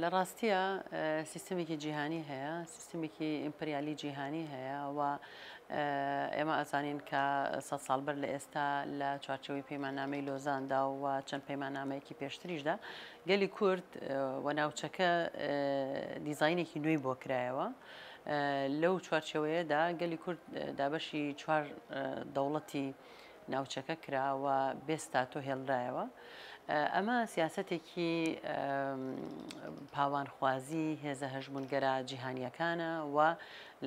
لە ڕاستییا سیستمێکی جیهانی هەیە، سیستمێکی ئیمپریالی جیهانی هەیە و ئێمە ئەزانین کە سەد ساڵ بەر لە ئێستا لە چوارچێوەی پەیماننامەی لۆزاندا و چەند پەیماننامەیەکی پێشتریشدا گەلی کورد و ناوچەکە دیزاینێکی نوێی بۆ کرایەوە. لەو چوارچێوەیەدا گەلی کورد دابەشی چوار دەوڵەتی ناوچەکە کرا و بێ ستاتۆ هێڵرایەوە. ئەمە سیاسەتێکی پاوانخوازی هێزە هەژموونگەرا جیهانییەکانە و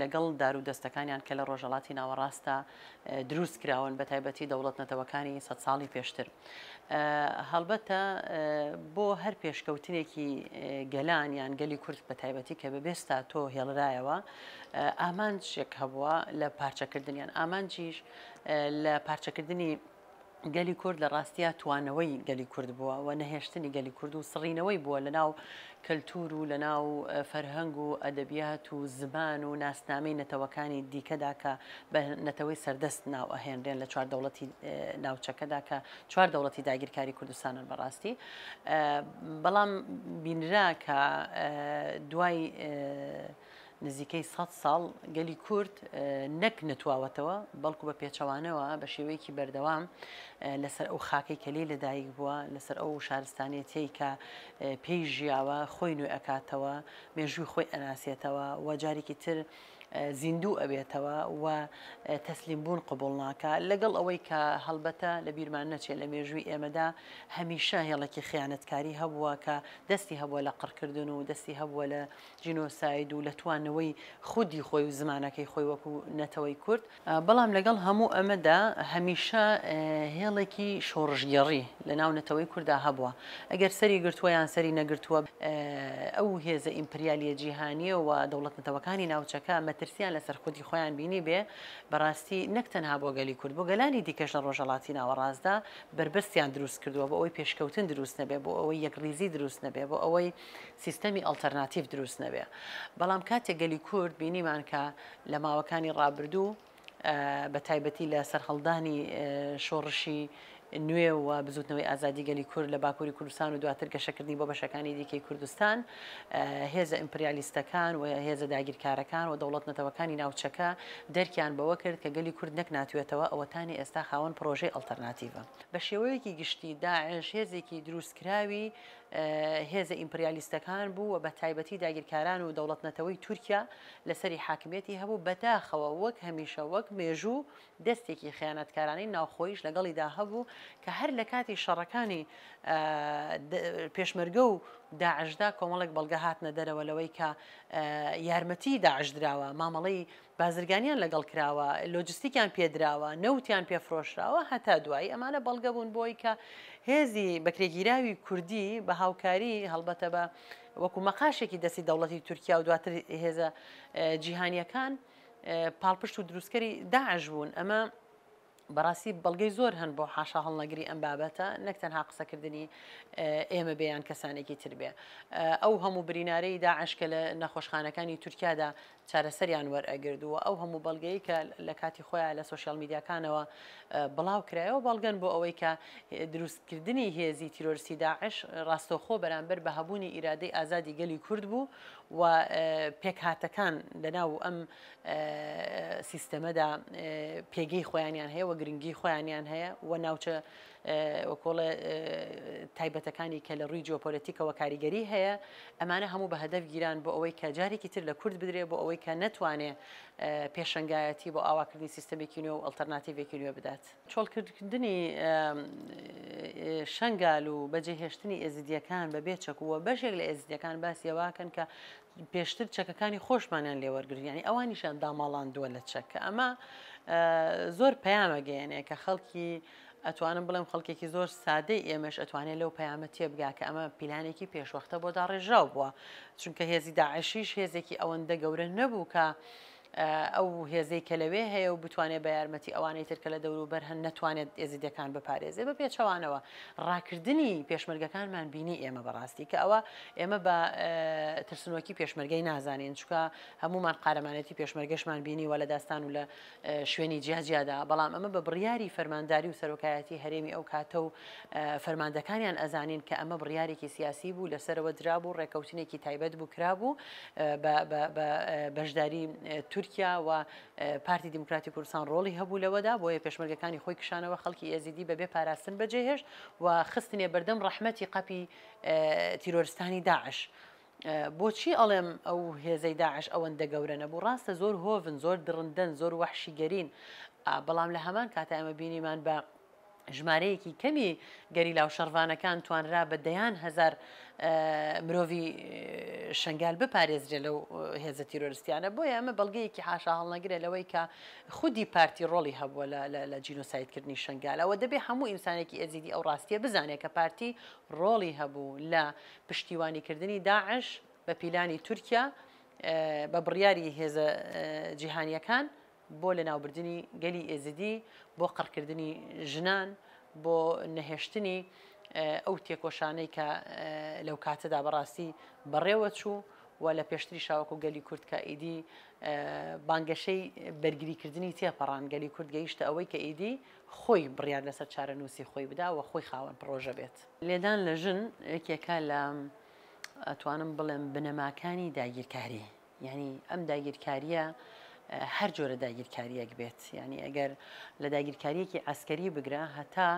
لەگەڵ دارودەستەکانیان کە لە ڕۆژهەڵاتی ناوەڕاستدا دروست کراون، بەتایبەتی دەوڵەت نەتەوەکانی سەد ساڵی پێشتر. هەڵبەتە بۆ هەر پێشکەوتنێکی گەلان یان گەلی کورد بە تایبەتی کە بەبێ ستاتۆ هێڵرایەوە، ئامانجێک هەبووە لە پارچەکردنیان، ئامانجیش لە پارچەکردنی گەلی کورد لە ڕاستیا توانەوەی گەلی کورد بووە و نەهێشتنی گەلی کورد و سڕینەوەی بووە لە ناو کەلتور و لە ناو فەرهەنگ و ئەدەبیات و زمان و ناسنامەی نەتەوەکانی دیکەدا کە بە نەتەوەی سەردەست ناو ئەهێنرێن لە چوار دەوڵەتی ناوچەکەدا کە چوار دەوڵەتی داگیرکاری کوردستانن بەڕاستی بەڵام بینرا کە دوای نزیکەی سەد ساڵ گەلی کورد نەک نەتواوەتەوە، بەڵکو بە پێچەوانەوە بە شێوەیەکی بەردەوام لەسەر ئەو خاکەی کە لێی لەدایک بووە، لەسەر ئەو شارستانیەتەی کە پێی ژیاوە خۆی نوێ ئەکاتەوە، مێژووی خۆی ئەناسێتەوە و جارێکی تر زیندوو ئەبێتەوە و تەسلیم بوون قبوڵ ناکا. لەگەڵ ئەوەی کە هەڵبەتە لە بیرمان نەچێ لە مێژووی ئێمەدا هەمیشە هێڵێکی خیانەتکاری هەبووە کە دەستی هەبووە لە قڕکردن و دەستی هەبووە لە جینۆساید و لە توانەوەی خودی خۆی و زمانەکەی خۆی وەکو نەتەوەی کورد، بەڵام لەگەڵ هەموو ئەمەدا هەمیشە هێڵێکی شۆڕشگێڕی لە ناو نەتەوەی کوردا هەبووە، ئەگەر سەری گرتووە یان سەری نەگرتووە، ئەو هێزە ئیمپریالیە جیهانیە و دەوڵەت نەتەوەکانی ناوچەکە مەترسیان لەسەر خودی خۆیان بینیبێ، بەڕاستی نەک تەنها بۆ گەلی کورد، بۆ گەلانی دیکەش لە ڕۆژهەڵاتی ناوەڕاستدا بەربەستیان دروست کردووە بۆ ئەوەی پێشکەوتن دروست نەبێ، بۆ ئەوەی یەکڕیزی دروست نەبێ، بۆ ئەوەی سیستەمی ئەڵتەرناتیڤ دروست نەبێ. بەڵام کاتێک گەلی کورد بینیمان کە لە ماوەکانی ڕابردوو بە تایبەتی لە سەرهەڵدانی شۆڕشی نوێ و بزوتنەوەی ئازادی گەلی کورد لە باکووری کوردستان و دواتر گەشەکردنی بۆ بەشەکانی دیکەی کوردستان هێزە ئیمپریالیستەکان و هێزە داگیرکارەکان و دەوڵەت نەتەوەکانی ناوچەکە دەرکیان بەوە کرد کە گەلی کورد نەک ناتوێتەوە ئەوەتانی ئێستا خاوەن پڕۆژەی ئەڵتەرناتیڤە. بە شێوەیەکی گشتی داعش هێزێکی دروستکراوی هێزە ئیمپریالیستەکان بوو و بە تایبەتی داگیرکاران و دەوڵەت-نەتەوەی تورکیا لەسەری حاکمیەتی هەبوو، بەداخەوە وەک هەمیشە وەک مێژوو دەستێکی خیانەتکارانەی ناوخۆییش لەگەڵیدا هەبوو کە هەر لە کاتی شەڕەکانی پێشمەرگە و داعشدا کۆمەڵێک بەڵگە هاتنە دەرەوە لەوەی کە یارمەتی داعش دراوە، مامەڵەی بازرگانیان لەگەڵ کراوە، لۆجستیکیان پێدراوە، نەوتیان پێ فرۆشراوە، هەتا دوایی، ئەمانە بەڵگە بوون بۆی کە هێزی بەکرێگیراوی کوردی بە هاوکاری هەڵبەتە بە وەکو مەقاشێکی دەستی دەوڵەتی تورکیا و دواتر هێزە جیهانیەکان پاڵپشت و دروستکەری داعش بوون. ئەمە بەڕاستی بەڵگەی زۆر هەن بۆ حاشا هەڵنەگری ئەم بابەتە نەک تەنها قسەکردنی ئێمە بێ یان کەسانێکی تر بێ. ئەو هەموو برینارەی داعش کە لە نەخۆشخانەکانی تورکیادا چارەسەریان وەرئەگرت و ئەو هەموو بەڵگەی کە لە کاتی خۆیان لە سۆشیال میدیاکانەوە بڵاو کرایەوە بەڵگەن بۆ ئەوەی کە دروستکردنی هێزی تیرۆرستی داعش ڕاستەوخۆ بەرامبەر بە هەبوونی ئیرادەی ئازادی گەلی کورد بوو و پێکهاتەکان لەناو ئەم سیستەمەدا پێگەی خۆیانیان هەیە و گرنگی خۆیانیان هەیە و ناوچە وەکۆڵێ تایبەتەکانی کە لە ڕووی جیۆپۆلەتیکەوە کاریگەری هەیە ئەمانە هەموو بە هەدەف گیران بۆ ئەوەی کە جارێکی تر لە کورد بدرێ بۆ ئەوەی کە نەتوانێ پێشەنگایەتی بۆ ئاواکردنی سیستەمێکی نوێ و ئەڵتەرناتیڤێکی نوێ بدات. چۆڵکردنی شەنگال و بەجێهێشتنی ئێزیدییەکان بە بێ چەک و بەشێک لە ئێزیدییەکان باسی ئەوەکەن کە پێشتر چەکەکانی خۆشمانیان لێ وەرگرت یانی ئەوانیشیان داماڵاندووە لە چەک کە ئەمە زۆر پەیامە گەیەنێ کە خەڵکی ئەتوانم بڵێم خەڵکێکی زۆر سادەی ئێمەش ئەتوانێت لەو پەیامە تێبگا کە ئەمە پیلانێکی پێشوەختە بۆ داڕێژراو بووە چونکە هێزی داعشیش هێزێکی ئەوەندە گەورە نەبوو کە ئەو هێزەی کە لەوێ هەیە و بتوانێت بە یارمەتی ئەوانەی تر کە لە دەوروبەر هەن نەتوانێت ئێزیدیەکان بپارێزێ. بە پێچەوانەوە ڕاکردنی پێشمەرگەکانمان بینی ئێمە بەڕاستی کە ئەوە ئێمە بە ترسنۆکی پێشمەرگەی نازانین چونکە هەموومان قارەمانێتی پێشمەرگەشمان بینیوە لە داستان و لە شوێنی جیاجیادا، بەڵام ئەمە بە بڕیاری فەرمانداری و سەرۆکایەتی هەرێمی ئەو کاتە و فەرماندەکانیان ئەزانین کە ئەمە بڕیارێکی سیاسی بوو لەسەرەوە درابوو، ڕێکەوتنێکی تایبەت بوو کرابوو بە بەشداری تورکیا و پارتی دیموکراتی کوردستان ڕۆڵی هەبوو لەوەدا، بۆیە پێشمەرگەکانی خۆی کشانەوە خەڵکی ئێزیدی بەبێ پاراستن بەجێهێشت و خستنیە بەردەم ڕەحمەتی قەپی تیرۆرستانی داعش. بۆچی ئەڵێم ئەو هێزەی داعش ئەوەندە گەورە نەبوو؟ ڕاستە زۆر هۆڤن، زۆر دڕندەن، زۆر وەحشیگەرین، بەڵام لە هەمان کاتا ئێمە بینیمان بە ژمارەیەکی کەمی گەریلا و شەڕڤانەکان توانرا بە دەیان هەزار مرۆڤی شنگال بپارێزرێ لەو هێزە تیرۆرستیانە. بۆیە ئەمە بەڵگەیەکی حاشا هەڵنەگرە لەوەی کە خودی پارتی ڕۆڵی هەبووە لە جینۆسایدکردنی شنگال. ئەوە دەبێ هەموو ئینسانێکی ئێزیدی ئەو ڕاستیە بزانێت کە پارتی ڕۆڵی هەبوو لە پشتیوانیکردنی داعش بە پیلانی تورکیا بە بڕیاری هێزە جیهانییەکان بۆ لەناوبردنی گەلی ئێزیدی، بۆ قڕکردنی ژنان، بۆ نەهێشتنی ئەو تێکۆشانەی کە لەو کاتەدا بەڕاستی بەڕێوە چوو و لە پێشتریشا وەکو گەلی کورد کە ئیدی بانگەشەی بەرگریکردنی تێپەڕان، گەلی کورد گەیشتە ئەوەی کە ئیدی خۆی بڕیار لەسەر چارەنووسی خۆی بدا و خۆی خاوەن پڕۆژە بێت. لێدان لە ژن یەکێکە لە ئەتوانم بڵێم بنەماکانی داگیرکاری، یانی ئەم داگیرکارییە هەر جۆرە داگیرکارییەک بێت، یانی ئەگەر لە داگیرکارییەکی عەسکەری بگرە هەتا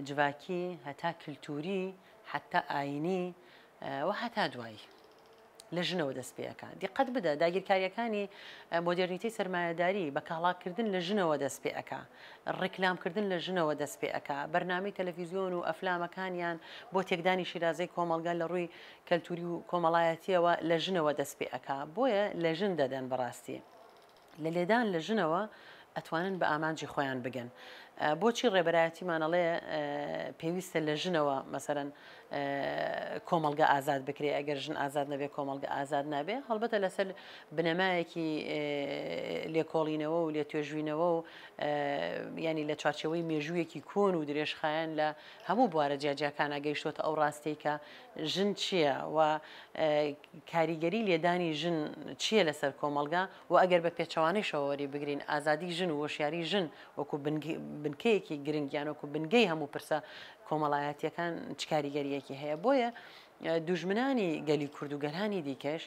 جڤاکی، هەتا کلتووری، حەتا ئایینی و هەتا دوایی. لە ژنەوە دەست پێ ئەکا. دیقەت بدە داگیرکارییەکانی مۆدێرنیتەی سەرمایەداری بە کاڵاکردن لە ژنەوە دەست پێ ئەکا، ڕیکلام کردن لە ژنەوە دەست پێ ئەکا، بەرنامەی تەلەفیزیۆن و ئەفلامەکانیان بۆ تێکدانی شیرازەی کۆمەڵگە لە ڕووی کەلتوری و کۆمەڵایەتییەوە لە ژنەوە دەست پێ ئەکا. بۆیە لە ژن دەدەن بەڕاستی. لە لێدان لە ژنەوە ئەتوانن بە ئامانجی خۆیان بگەن. بۆچی ڕێبەرایەتیمان ئەڵێ پێویستە لە ژنەوە مەسەرەن کۆمەڵگە ئازاد بکرێ، ئەگەر ژن ئازاد نەبێ کۆمەڵگە ئازاد نابێ، هەڵبەتە لەسەر بنەمایەکی لێکۆڵینەوە و لێتوێژوینەوە و یانی لە چوارچێوەی مێژوویەکی کۆن و درێژخایەن لە هەموو بوارە جیاجیاکانە گەیشتۆتە ئەو ڕاستیەی کە ژن چییە و کاریگەری لێدانی ژن چییە لەسەر کۆمەڵگا و ئەگەر بە پێچەوانەیشەوە وەری بگرین ئازادی ژن و هۆشیاری ژن وەکو بنکەیەکی گرنگ یان وەکو بنگەی هەموو پرسە کۆمەڵایەتییەکان چ کاریگەرییەکی هەیە. بۆیە دوژمنانی گەلی کورد و گەلانی دیکەش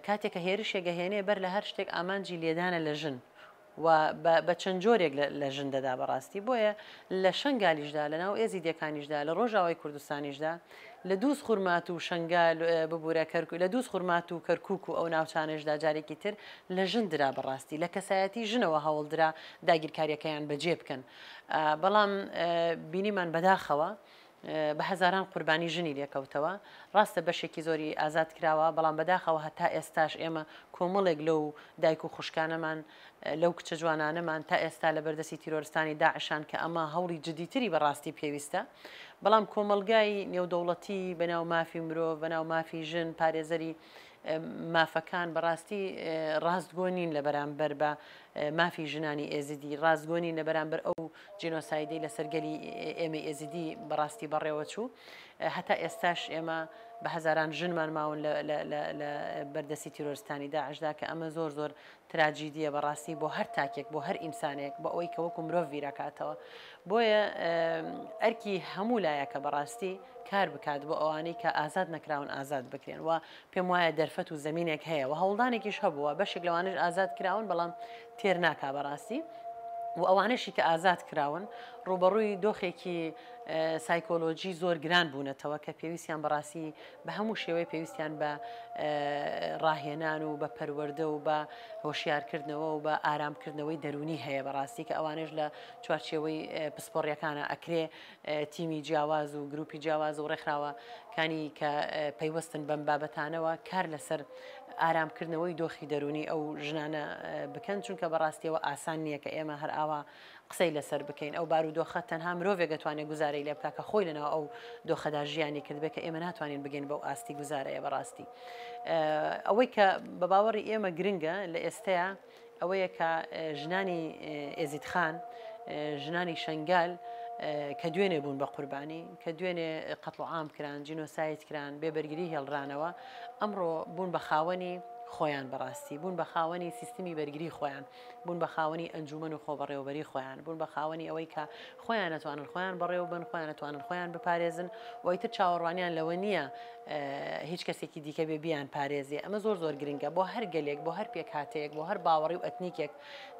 کاتێک کە هێرشێک ئەهێنێ بەر لە هەر شتێک ئامانجی لێدانە لە ژن و بە چەند جۆرێک لە ژن دەدا بەڕاستی بۆیە لە شەنگالیشدا لە ناو ئێزیدیەکانیشدا لە ڕۆژاوای کوردستانیشدا لە دووز خورماتوو و شەنگال ببورە کەرکوک لە دووز خورماتوو و کەرکوک و ئەو ناوچانەشدا جارێکی تر لە ژن درا بەڕاستی لە کەسایەتی ژنەوە هەوڵ درا داگیرکاریەکەیان بەجێ بکەن بەڵام بینیمان بەداخەوە بە هەزاران قوربانی ژنی لێکەوتەوە، ڕاستە بەشێکی زۆری ئازاد کراوە، بەڵام بەداخەوە هەتا ئێستاش ئێمە کۆمەڵێک لەو دایک و خوشکانەمان، لەو کچە جوانانەمان تا ئێستا لەبەردەستی تیرۆرستانی داعشان کە ئەمە هەوڵی جدیتری بەڕاستی پێویستە. بەڵام کۆمەڵگای نێودەوڵەتی بەناو مافی مرۆڤ، بەناو مافی ژن، پارێزەری مافەکان بەڕاستی ڕاستگۆ نین لە بەرامبەر بە مافی ژنانی ئێزیدی، ڕاستگۆ نین لە بەرامبەر ئەو جینۆسایدەی لەسەر گەلی ئێمەی ئێزیدی بەڕاستی بەڕێوەچوو. هەتا ئێستاش ئێمە بە هەزاران ژنمان ماون لە بەردەستی تیرۆرستانی داعشدا کە ئەمە زۆر زۆر تراجیدیە بەڕاستی بۆ هەر تاکێک بۆ هەر ئینسانێک بۆ ئەوەی کە وەکو مرۆڤ بیرەکاتەوە. بۆیە ئەرکی هەموو لایەکە بەڕاستی کار بکات بۆ ئەوانەی کە ئازاد نەکراون ئازاد بکرێن و پێم وایە دەرفەت و زەمینێک هەیە و هەوڵدانێکیش هەبووە بەشێک لەوانەش ئازاد کراون بەڵام تێر ناکا بەڕاستی و ئەوانەشی کە ئازاد کراون ڕووبەڕووی دۆخێکی سایکۆلۆژی زۆر گران بوونەتەوە کە پێویستیان بەڕاستی بە هەموو شێوەی پێویستیان بە ڕاهێنان و بە پەروەردە و بە هۆشیارکردنەوە و بە ئارامکردنەوەی دەروونی هەیە بەڕاستی کە ئەوانەش لە چوارچێوەی پسپۆڕیەکانە ئەکرێ تیمی جیاواز و گروپی جیاواز و ڕێکخراوەکانی کە پەیوەستن بەم بابەتانەوە کار لەسەر ئارامکردنەوەی دۆخی دەروونی ئەو ژنانە بکەن، چونکە بەڕاستیەوە ئاسان نییە کە ئێمە هەر ئاوا قسەی لەسەر بکەین، ئەو بارودۆخە تەنها مرۆڤێک ئەتوانێت گوزارەی لێ بکات کە خۆی لەناو ئەو دۆخەدا ژیانی کردبێت کە ئێمە ناتوانین بگەین بەو ئاستی گوزارەیە بەڕاستی ئەوەی کە بە باوەڕی ئێمە گرنگە لە ئێستەیا. ئەوەیە کە ژنانی ئێزیدخان، ژنانی شەنگال کە دوێنێ بوون بە قوربانی، کە دوێنێ قەتڵوعام کران، جینۆساید کران، بێ بەرگری هێڵرانەوە، ئەمڕۆ بوون بە خاوەنی خۆیان بەڕاستی، بوون بە خاوەنی سیستمی بەرگری خۆیان، بوون بە خاوەنی ئەنجومەن و خۆبەڕێوەبەری خۆیان، بوون بە خاوەنی ئەوەی کە خۆیان ئەتوانن خۆیان بەڕێوەبەن، خۆیان ئەتوانن خۆیان بپارێزن و ئیتر چاوەڕوانیان لەوە نییە هیچ کەسێکی دیکە بێ بیان پارێزێ. ئەمە زۆر زۆر گرنگە بۆ هەر گەلێک، بۆ هەر پێکهاتەیەک، بۆ هەر باوەڕی و ئەتنیکێک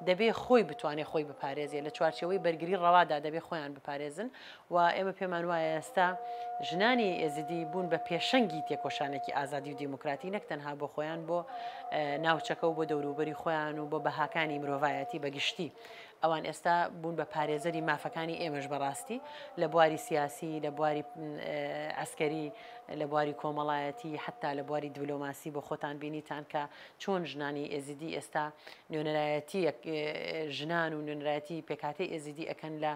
دەبێ خۆی بتوانێ خۆی بپارێزێ، لە چوارچێوەی بەرگری ڕەوادا دەبێ خۆیان بپارێزن و ئێمە پێمان وایە ئێستا ژنانی ئێزیدی بوون بە پێشەنگی تێکۆشانێکی ئازادی و دیموکراتی نەک تەنها بۆ خۆیان بۆ ناوچەکە و بۆ دەوروبەری خۆیان و بۆ بەهاکانی مرۆڤایەتی بە گشتی. ئەوان ئێستا بوون بە پارێزەری مافەکانی ئێمەش بەڕاستی لە بواری سیاسی، لە بواری عەسکەری، لە بواری کۆمەڵایەتی، حەتا لە بواری دبلۆماسی بۆ خۆتان بینیتان کە چۆن ژنانی ئێزیدی ئێستا نوێنەرایەتی ژنان و نوێنەرایەتی پێکهاتەی ئێزیدی ئەکەن لە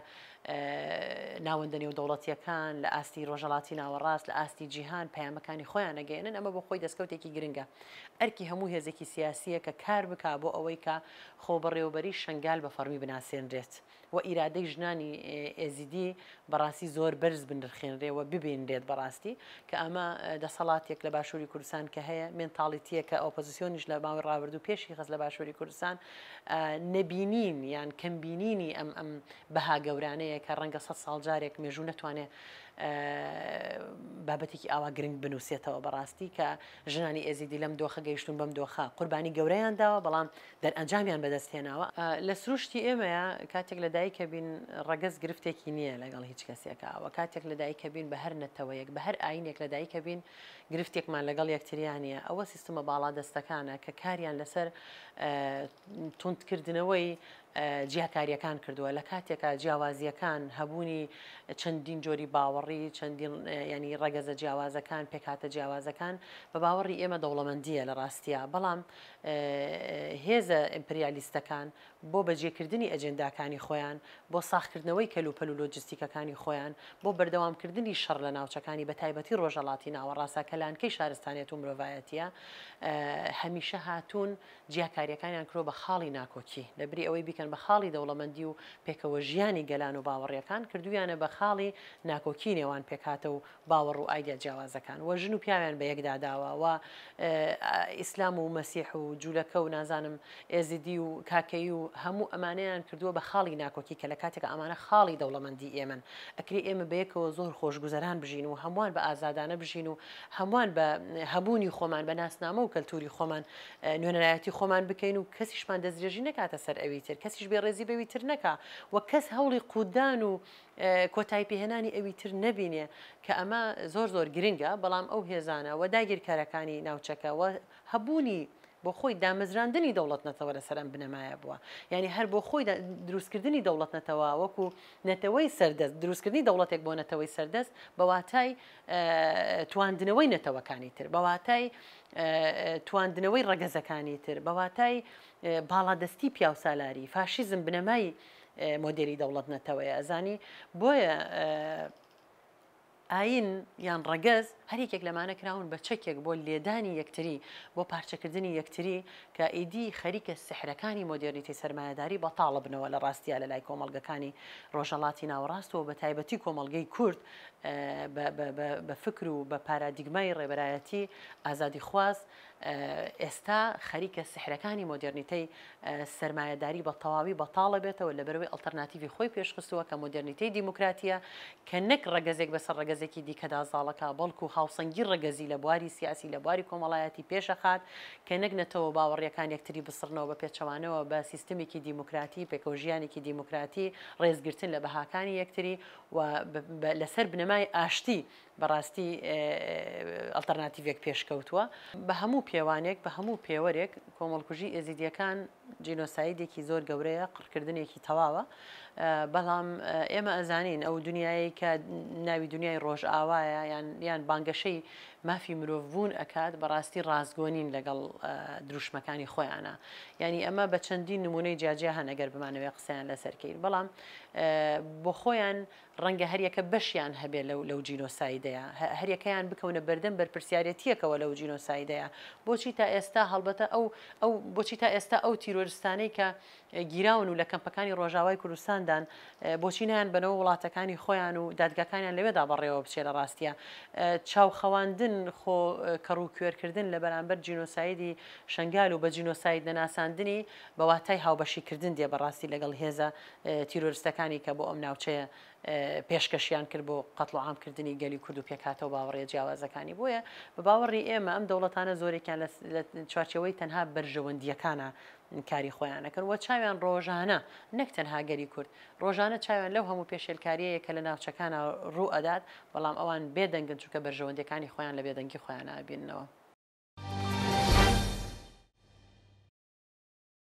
ناوەندە نێودەوڵەتییەکان، لە ئاستی ڕۆژهەڵاتی ناوەڕاست، لە ئاستی جیهان پەیامەکانی خۆیان ئەگەیەنن، ئەمە بۆ خۆی دەستکەوتێکی گرنگە. ئەرکی هەموو هێزێکی سیاسییە کە کار بکا بۆ ئەوەی کە خۆبەڕێوەبەریی شەنگال بە فەڕمی بناسێنرێت و ئیرادەی ژنانی ئێزیدی بەڕاستی زۆر بەرز بنرخێنرێ و ببینرێت بەڕاستی کە ئەمە دەسەڵاتێک لە باشووری کوردستان کە هەیە مێنتاڵیتییە کە ئۆپۆزیسیۆنیش لە ماوەی ڕابردوو پێشی خست لە باشووری کوردستان نەبینین یان کەمبینینی ئەم ئەم بەها گەورانەیە کە ڕەنگە سەد ساڵ جارێک مێژوو نەتوانێ بابەتێکی ئاوا گرنگ بنووسێتەوە بەڕاستی کە ژنانی ئێزیدی لەم دۆخە گەیشتوون بەم دۆخە قوربانی گەورەیان داوە بەڵام دەرئەنجامیان بەدەست هێناوە. لە سروشتی ئێمەیا کاتێک لە دایکە بین ڕەگەز گرفتێکی نییە لەگەڵ هیچ کەسێکا و کاتێک لە دایکە بین بە هەر نەتەوەیەک بە هەر ئایینێک لە دایکە بین گرفتێکمان لەگەڵ یەکتریا نییە ئەوە سیستمە باڵادەستەکانە کە کاریان لەسەر توندکردنەوەی جیاکارییەکان کردووە لە کاتێکا جیاوازییەکان هەبوونی چەندین جۆری باوەڕی چەندین یانی ڕەگەزە جیاوازەکان پێکهاتە جیاوازەکان بە باوەڕی ئێمە دەوڵەمەندییە لە ڕاستیا بەڵام هێزە ئیمپریالیستەکان بۆ بەجێکردنی ئەجێنداکانی خۆیان، بۆ ساغکردنەوەی کەلوپەل و لۆجستیکەکانی خۆیان، بۆ بەردەوامکردنی شەڕ لە ناوچەکانی بەتایبەتی ڕۆژهەڵاتی ناوەڕاستدا کە لانکەی شارستانیەت و مرۆڤایەتییە، هەمیشە هاتوون جیاکارییەکانیان کردووە بە خاڵی ناکۆکی، لەبری ئەوەی بیکەن بە خاڵی دەوڵەمەندی و پێکەوەژیانی گەلان و باوەڕییەکان، کردوویانە بە خاڵی ناکۆکی نێوان پێکهاتە و باوەڕ و ئایدیا جیاوازەکان و ژن و پیاویان بە یەکدا داوە و ئیسلام و مەسیح و جولەکە و نازانم ئێزیدی و کاکەیی و هەموو ئەمانەیان کردووە بە خاڵی ناکۆکی کە لە کاتێکا ئەمانە خاڵی دەوڵەمەندی ئێمەن ئەکرێ ئێمە بەیەکەوە زۆر خۆشگوزەران بژین و هەمووان بە ئازادانە بژین و هەمووان بە هەبوونی خۆمان بە ناسنامە و کەلتوری خۆمان نوێنەرایەتی خۆمان بکەین و کەسیشمان دەستدرێژی نەکاتە سەر ئەوی تر کەسیش بێڕێزی بەوی تر نەکا و کەس هەوڵی قوتدان و کۆتایی پێهێنانی ئەوی تر نەبینێ کە ئەمە زۆر زۆر گرنگە، بەڵام ئەو هێزانە و داگیرکەرەکانی ناوچەکە و هەبوونی بۆ خۆی دامەزراندنی دەوڵەت نەتەوە لەسەر ئەم بنەمایە بووە یانی هەر بۆ خۆی دروستکردنی دەوڵەت نەتەوە وەکو نەتەوەی سەردەست دروستکردنی دەوڵەتێک بۆ نەتەوەی سەردەست بە واتای تواندنەوەی نەتەوەکانی تر بە واتای تواندنەوەی ڕەگەزەکانی تر بە واتای باڵادەستی پیاوسالاری فاشیزم بنەمای مۆدێلی دەوڵەت نەتەوەیە ئەزانی بۆیە ئاین یان ڕەگەز هەر یەکێک لەمانە کراون بە چەکێک بۆ لێدانی یەکتری بۆ پارچەکردنی یەکتری کە ئیدی خەریکە سحرەکانی مۆدێرنیتەی سەرمایەداری بەتاڵە بنەوە لە ڕاستیا لە لای کۆمەڵگەکانی ڕۆژهەڵاتی ناوەڕاست و بە تایبەتی کۆمەڵگەی کورد بە فکر و بە پارادیگمای ڕێبەرایەتی ئازادیخواز ئێستا خەریکە سیحرەکانی مۆدێرنیتەی سەرمایەداری بە تەواوی بەتاڵ ئەبێتەوە لەبەرئەوەی ئەڵتەرناتیڤی خۆی پێشخستووە کە مۆدێرنیتەی دیموکراتییە کە نەک ڕەگەزێک بەسەر ڕەگەزێکی دیکەدا زاڵەکا بەڵکو هاوسەنگی ڕەگەزی لە بواری سیاسی لە بواری کۆمەڵایەتی پێشەخات کە نەک نەتەوە و باوەڕییەکان یەکتری بسڕنەوە بە پێچەوانەوە بە سیستمێکی دیموکراتی پێکەوەژیانێکی دیموکراتی ڕێزگرتن لە بەهاکانی یەکتری و لەسەر بنەمای ئاشتی بەڕاستی ئەڵتەرناتیڤێک پێشکەوتووە. بە هەموو پێوانێک، بە هەموو پێوەرێک کۆمەڵکوژی ئێزیدییەکان جینۆسایدێکی زۆر گەورەیە، قڕکردنێکی تەواوە. بەڵام ئێمە ئەزانین ئەو دنیایەی کە ناوی دنیای ڕۆژئاوایە یان یان بانگەشەی مافی مرۆڤ بوون ئەکات بەڕاستی ڕاستگۆ نین لەگەڵ دروشمەکانی خۆیانا یانی ئەمە بە چەندین نمونەی جیاجیا هەن ئەگەر بمانەوێ قسەیان لەسەر کەین بەڵام بۆ خۆیان ڕەنگە هەریەکە بەشیان هەبێ لەو لەو جینۆسایدەیە هەریەکەیان بکەونە بەردەم بەرپرسیارەتیەکەوە لەو جینۆسایدەیە بۆچی تا ئێستا هەڵبەتە ئەو ئەو بۆچی تا ئێستا ئەو تیرۆرستانەی کە گیراون و لە کەمپەکانی ڕۆژاوای کوردستاندان، بۆچی نایانبەنەوە وڵاتەکانی خۆیان و دادگاکانیان لەوێدا بەڕێوە بچێ لە ڕاستیا چاوخەواندن خۆ کەڕ و کوێرکردن لە بەرامبەر جینۆسایدی شەنگال و بە جینۆساید نەناساندنی بە واتای هاوبەشیکردن دێ بەڕاستی لەگەڵ هێزە تیرۆرستەکانی کە بۆ ئەم ناوچەیە پێشکەشیان کرد بۆ قەتڵ و عام کردنی گەلی کورد و پێکهاتە و باوەڕیە جیاوازەکانی بۆیە بە باوەڕی ئێمە ئەم دەوڵەتانە زۆرێکیان لە چوارچێوەی تەنها بەرژەوەندییەکانە کاری خۆیان ئەکەن و چاویان ڕۆژانە نەک تەنها گەلی کورد ڕۆژانە چاویان لەو هەموو پێشێلکاریەیە کە لە ناوچەکانا ڕوو ئەدات بەڵام ئەوان بێ دەنگن چونکە بەرژەوەندیەکانی خۆیان لە بێدەنگی خۆیانا ئەبیننەوە.